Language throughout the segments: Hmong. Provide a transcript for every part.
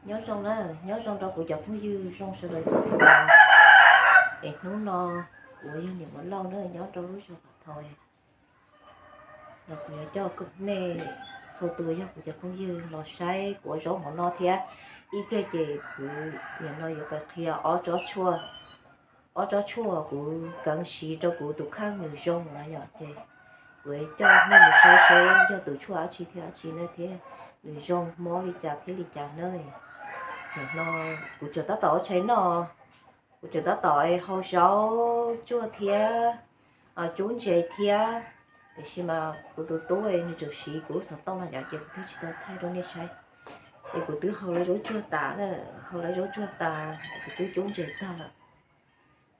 Nyob zoo na, nyob zoo rau kuv cov phooj ywg zoo sawv daws txhua tus. Es hnub no kuv yog niam Muam Lauj na, nyob rau lub zos Phav Thau. Los kuv yuav coj nej txhua tus yog kuv cov phooj ywg los saib kuv ua zaub hauv no thiab. Ib pliag ces kuv nim no yuav pais qhia ob tsob tshuaj, ob tsob tshuaj kuv kheev siv rau kuv tus kheej nws zoo na yom, ces kuv coj nej mus saib seb yog tus tshuaj dab tsi thiab dab tsi na thiab nws zoo mob li cas thiab li cas na. Nim no kuv tseem tab tom ua tshais noj, kuv tseem tab tom hau zaub tsuag thiab cub ntses thiab, tiam sis mas kuv tus tub nws tseem siv kuv lub xov tooj no yom, ces kuv thiaj tsis tau thaij rau nej saib. Es kuv twb hau lawv zaub tsuag tas na, hau lawv zaub tsuag tas, kuv twb cub ntses tag lawm,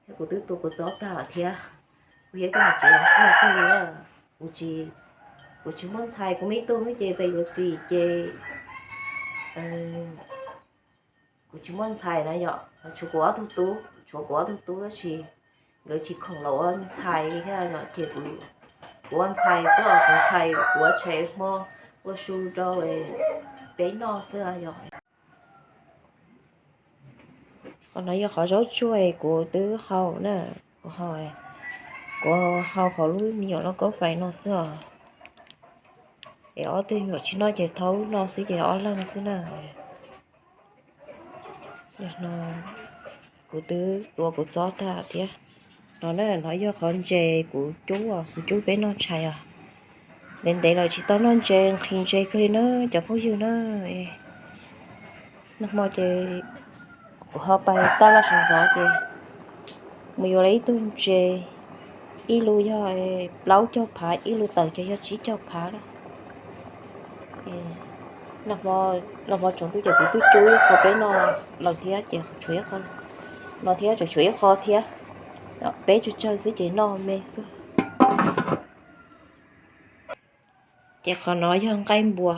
thiab kuv twb tua kuv txob tag lawm thiab. Kuv yog ib tug niam tsev quaj kawg li, kuv tsis, kuv tsis muaj ntxhais, kuv muaj ib tug xwb ces peb yuav txiv ces kuv tsis muaj ntxhais na yom, tshuav kuv ob tug tub, tshuav kuv ob tug tub tab sis nkawd tsis khoom los ua ntxhais li thiab yom, ces kuv, kuv ua ntxhais xwb os, kuv ntxhais kuv ua tshais hmo ua su rau peb noj xwb yom. Qhov no yog qhov zaub tsuag kuv twb hau na, kuv hau, kuv hau hauv lub me nyuam lauj kaub fais no xwb os. Es ob tug me nyuam tsis noj ces thaub no xwb ces ob leeg xwb na. Kuv twb tua kuv txob tag thiab. No na, no yog qhov ntses kuv cub, kuv cub peb noj tshais os. Ntev ntev lawm tsis tau noj ntses, nqhis ntses kawg li na cov phooj ywg na. Nag hmo ces kuv ho pais tab laj sawv ntxov ces mus yuav lawm ib tug ntses, ib lub yog plaub caug phav, ib lub tawm ces yog tsib caug phav na. Nag hmo, nag hmo tsaus ntuj ces kuv twb cub ib qho peb noj lawm thiab ces tshuav ib qho no thiab, tseem tshuav ib qho thiab. Peb tsawg tsawg xwb ces noj me xwb. Ces qhov no yog nqaij npua,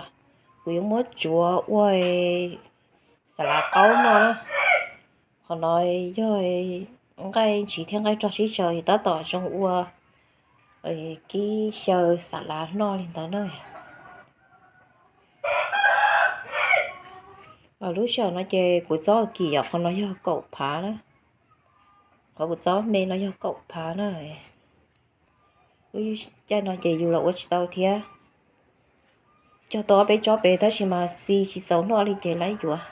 kuv yuav muab tsuav ua xa lav qaub noj na. Qhov no yog nqaij ntshiv thiab nqaij rog sib tsaws tab tom zoo ua kib xyaw xa lav noj li ntawd na. Lub sij hawm no ces kuv txob kim yom, qhov no yog kaum phav na. Qhov kuv txob me no yog kaum phav na. Lub caij no ces yus los ua tsis tau thiab. Cog tau ob peb tsob pem tab sis mas txi tsis txaus noj li ces laib yuav.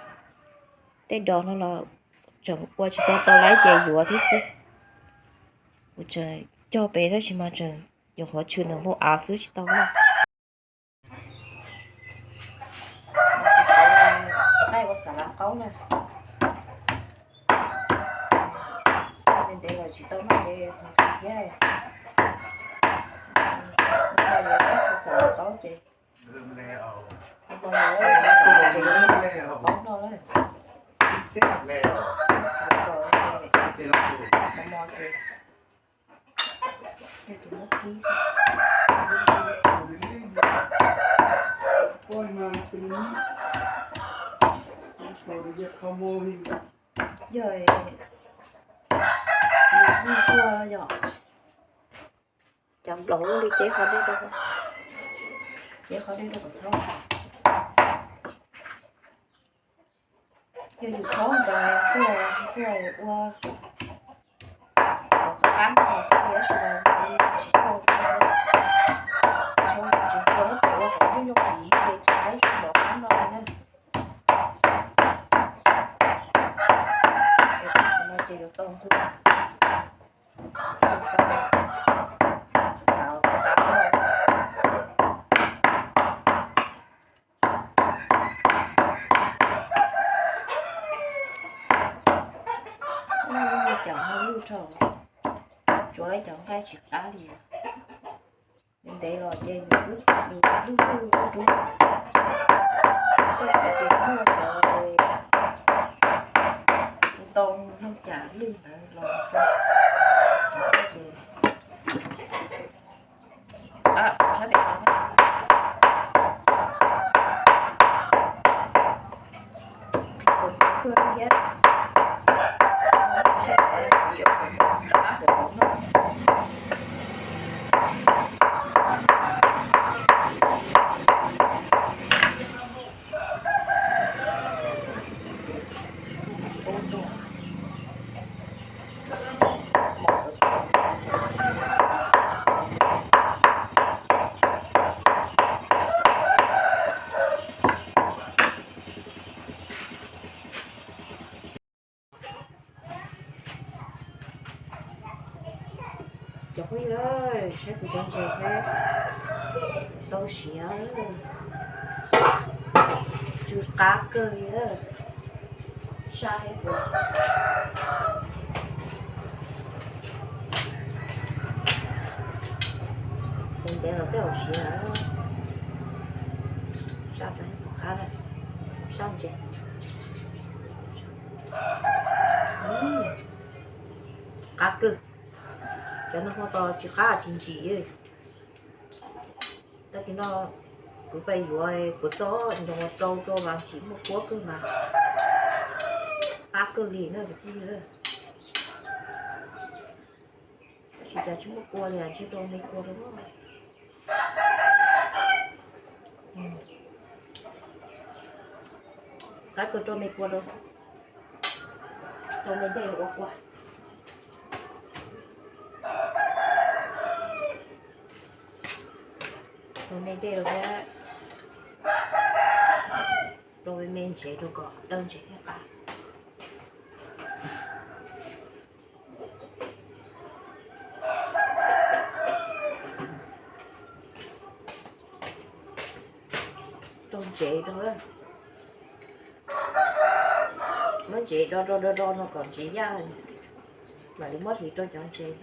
Tej dos no los tseem ua tsis tau tau laib ces yuav thiab xwb. Kuv tseem cog pem tab sis mas tseem yuav qhov tshwm ntawm npoo av xwb tsis tau noj. Nqaij ua xa lav qaub na. Ntev ntev los tsis tau noj ces nqhis thiab. Nqaij ua xa lav qaub ces, nqaij ua xa lav qaub noj na. Tsuav kom mos mos ces yog, yog, cov nplaum li ces qhov dej rau, ces qhov dej rau kom txhob. Yog yus txhob nkaus kuj, kuj ua qhov qab no thiab, tab sis mas tsis tshua, tsis tshua ua qhov nyuaj nyuaj kiv ces tsis laib tshua qhov qab no na. Qhov no ces yuav tau nqug. Cov hauj lwm rau, tsuav lawv cov nqaij tsis qab li. Ntev los ces nws lwj lwj ub rub, tej qhov ces muaj cov ntoo looj cas lwj ntawd los rau ces, sab pem no, qhib kuv kuj thiab, sab pem yuav rov qab hauv no. Saib kuv cov ntses thiab, tau siav, tsw qab kawg li. Saj thiab kuv ntev los tej zaum siav. Saj rau qab, saj ntses. Qab kawg. Cov no ho tsis qab tsis ntsim. Tag kis no kuv pais yuav kua txob ntoo rau rau los tsis muaj kuab kawg mas qab kawg li na. Tab sis cas tsis muaj kua li, ntshe rau me kua rau. Qab kawg, rau me kua rau, rau me dej ua kua. Rau me dej thiab rau me ntsev rau kom dawb ntsev thiab qab. Rau ntsev rau, muab ntsev do do do do no kom ntsev yaj, mam li muab hliv rau cov ntses,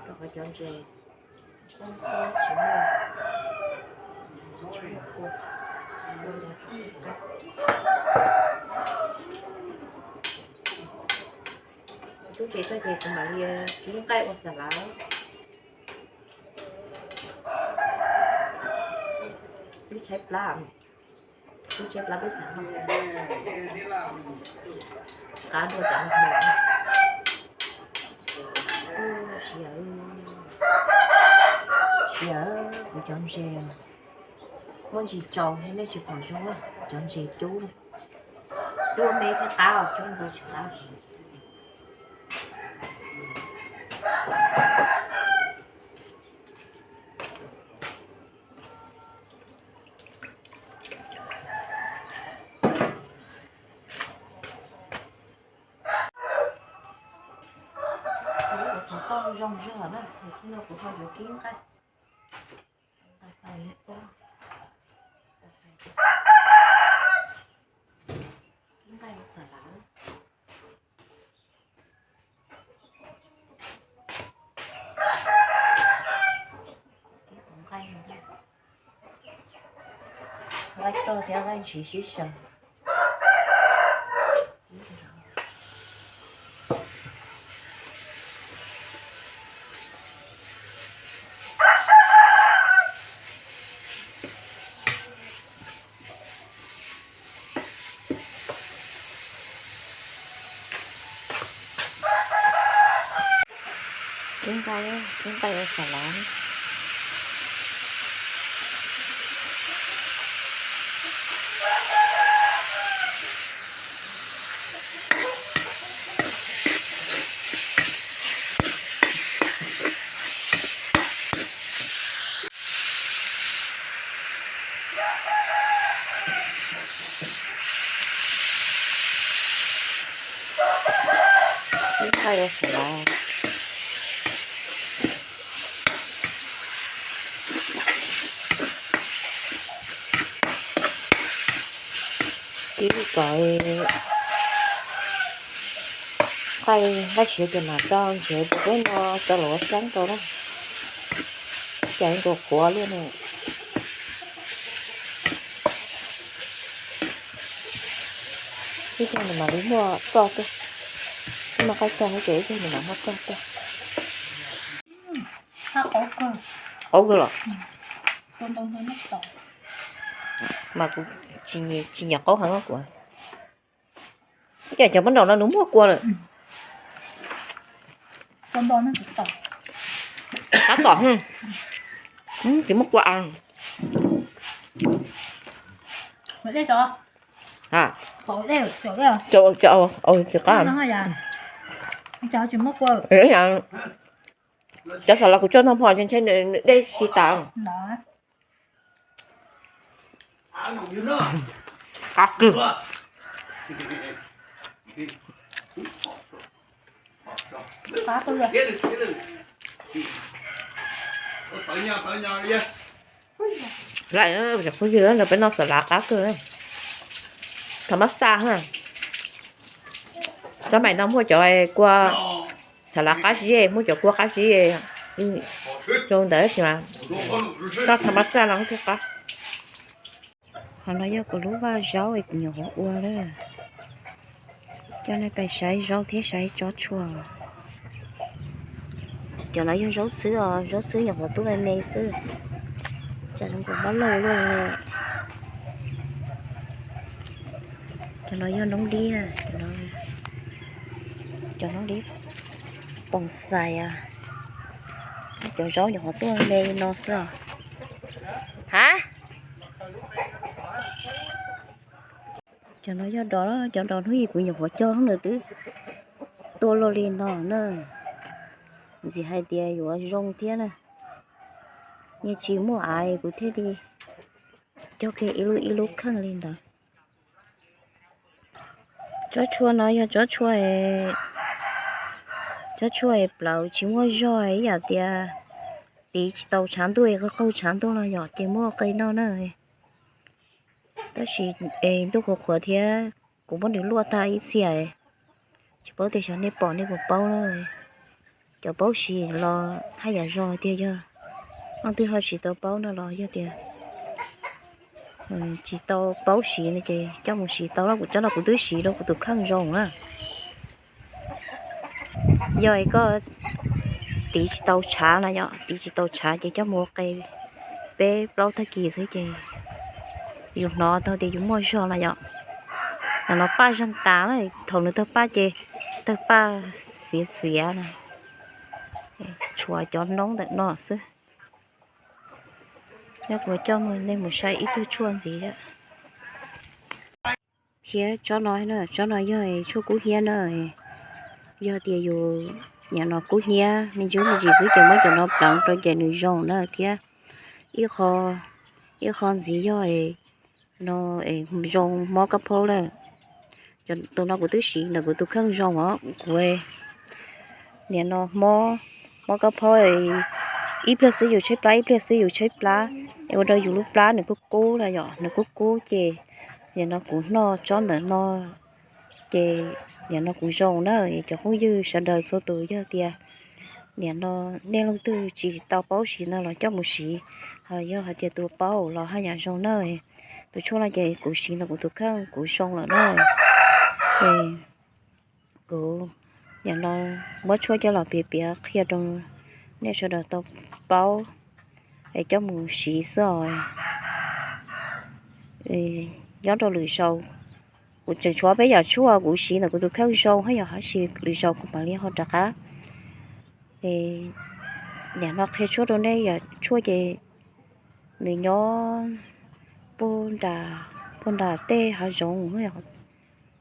rau qhov cov ntses. Tub ntses txog ces kuv mam li kib nqaij ua xas lav. Twb tshaib plab, twb tshaib plab peb xav noj. Qab dua cov no. Siav, siav, kuv cov ntses muaj ntsis tsaus thiab nej tsis pom zoo, cov ntses cub, cub me thiab qab os, cub ntau tsis qab. Xov tooj zoo zog na, kuv ho yuav kib nqaij. Kib nqaij ua xas lav. Kib qhov nqaij no, nqaij roj thiab nqaij ntshiv sib xyaw. Kib nqaij, kib nqaij ua xas lav. Kib nqaij ua xas lav. Kib kom nqaij, nqaij siav ces mam rau ntsev rau peb no rau los ua xab rau na. Cas nkaus qhuav li ne. Ib tsam nws mam li muaj txoj tuaj, muaj qaib tag ces ib tsam nws mam muaj txoj tuaj. Qaub kawg los? Mas kuv tsis nyiam qaub heev kuv. Ib yam cov pab nraum no nws muaj kua lawm. Tab tom tsis muaj kua. Tsis qab. Cov xav los kuv tso nag hmo ntshe nws dej si tas. Qab kawg. Qab kawg. Lawm, peb noj xav lav qab kawg, thaum mab xaj na. Xab maim no muaj cov kua xav lav qab zib, muaj cov kua qab zib rau ntawd, thaum mab xaj no thiaj qab. Qhov no yog kuv lub vaj zaub es kuv nyuam qhuav ua lawm. Coj nej pais saib zaub thiab saib tsob tshua. Cov no yog zaub xwb os, zaub xwb nyuam qhuav tuaj me me xwb. Tsam zoo nkaus mob lauj luaj li. Cov no yog noob dib na, cov noob dib poos xais. Cov zaub nyuam qhuav tuaj me no xwb os. Ha, cov no yog dos, cov dos hnub ib kuv nyuam qhuav cog hnub nws twb tuaj luaj li no na. Ntxim hais tias yuav zoo thiab na. Yeej tsis muaj av kuv thiaj li cog kiag ib lub ib lub kheej li ntawd. Tsob tshua no yog tsob tshua, tsob tshua es plaws tsis muaj zog, ib yam tias tiv tsis tau tshav ntuj, qaug qaug tshav ntuj no yom, ces muaj qe noj na. Tab sis es ntuj qhuav qhuav thiab, kuv muab nws luaj tag ib txhia, tsis paub tias xyov nej pom nej puas paub na. Cov paub siv los haj yam zoo tiag, yog leej twg ho tsis tau paub no los yog tias tsis tau paub siv no ces coj mus siv tau, kuv cov no kuv twb siv rau kuv tus kheej zoo na. Yog koj tiv tsis tau tshav na yom, tiv tsis tau tshav ces coj mus ua qe peb plaub tag kis xwb ces yus hnov tau tias yus muaj zog na yom. Nim no paj zeeg tas, thaum nws tawg paj ces tawg paj xiav xiav na, tshuav cov noob ntawm no xwb. Nyob kuv coj nej mus saib ib tug tshuaj ntxiv thiab. Tsob no, tsob no yog tshuaj kub hnyiab na. Yog tias yus nim no kub hnyiab me ntsis me ntsis xwb ces muab cov no pleev rau ces nws zoo na thiab. Ib qho, ib qho ntxiv yog no zoo mob kab phaub lawm. Tus no kuv twb siv ntawm kuv tus kheej zoo os, kuv nim no mob, mob kab phaub, ib pliag xwb yus tshaib plab, ib pliag xwb yus tshaib plab, es ua rau yus lub plab nws kub kub na yom, nws kub kub ces nim no kuv noj tsob ntawm no ces nim no kuv zoo na. Cov phooj ywg sawv daws txhua tus yog tias nim no nej leej twg tsis tau paub siv no los coj mus siv, ho yog hais tias tus paub los haj yam zoo na. Tus tshuaj no ces kuv siv ntawm kuv tus kheej kuv zoo lawm na. Kuv nim no muab tshuaj coj los piav piav qhia rau nej sawv daws tau paub es coj mus siv xwb os. Nyob rau lwm zaus kuv tseem tshuav peb yam tshuaj kuv siv ntawm kuv tus kheej zoo hab yog hab si, lwm zaus kuv mam li ho rov qab. Nim no qhia tshuaj rau nej, yam tshuaj ces nws nyob puag nram, puag nram tej hav zoov,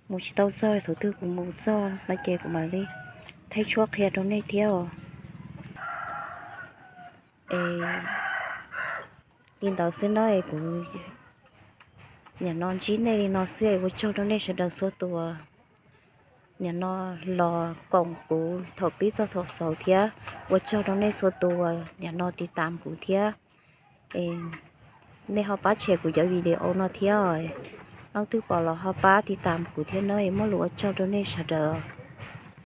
mus tsis tau txog, thaum twg kuv mus txog no ces kuv mam li thaij tshuaj qhia rau nej thiab os. Li ntawd xwb na, kuv nim no ntsib nej li no xwb, ua tsaug rau nej sawv daws txhua tus nim no los koom kuv thaum pib txog thaum xaus thiab, ua tsaug rau nej txhua tus nim no tiv tam kuv thiab. Nej ho pab tshem kuv cov video no thiab, leej twg pom los ho pab tiv tam kuv thiab na, muaj lus ua tsaug rau nej sawv daws.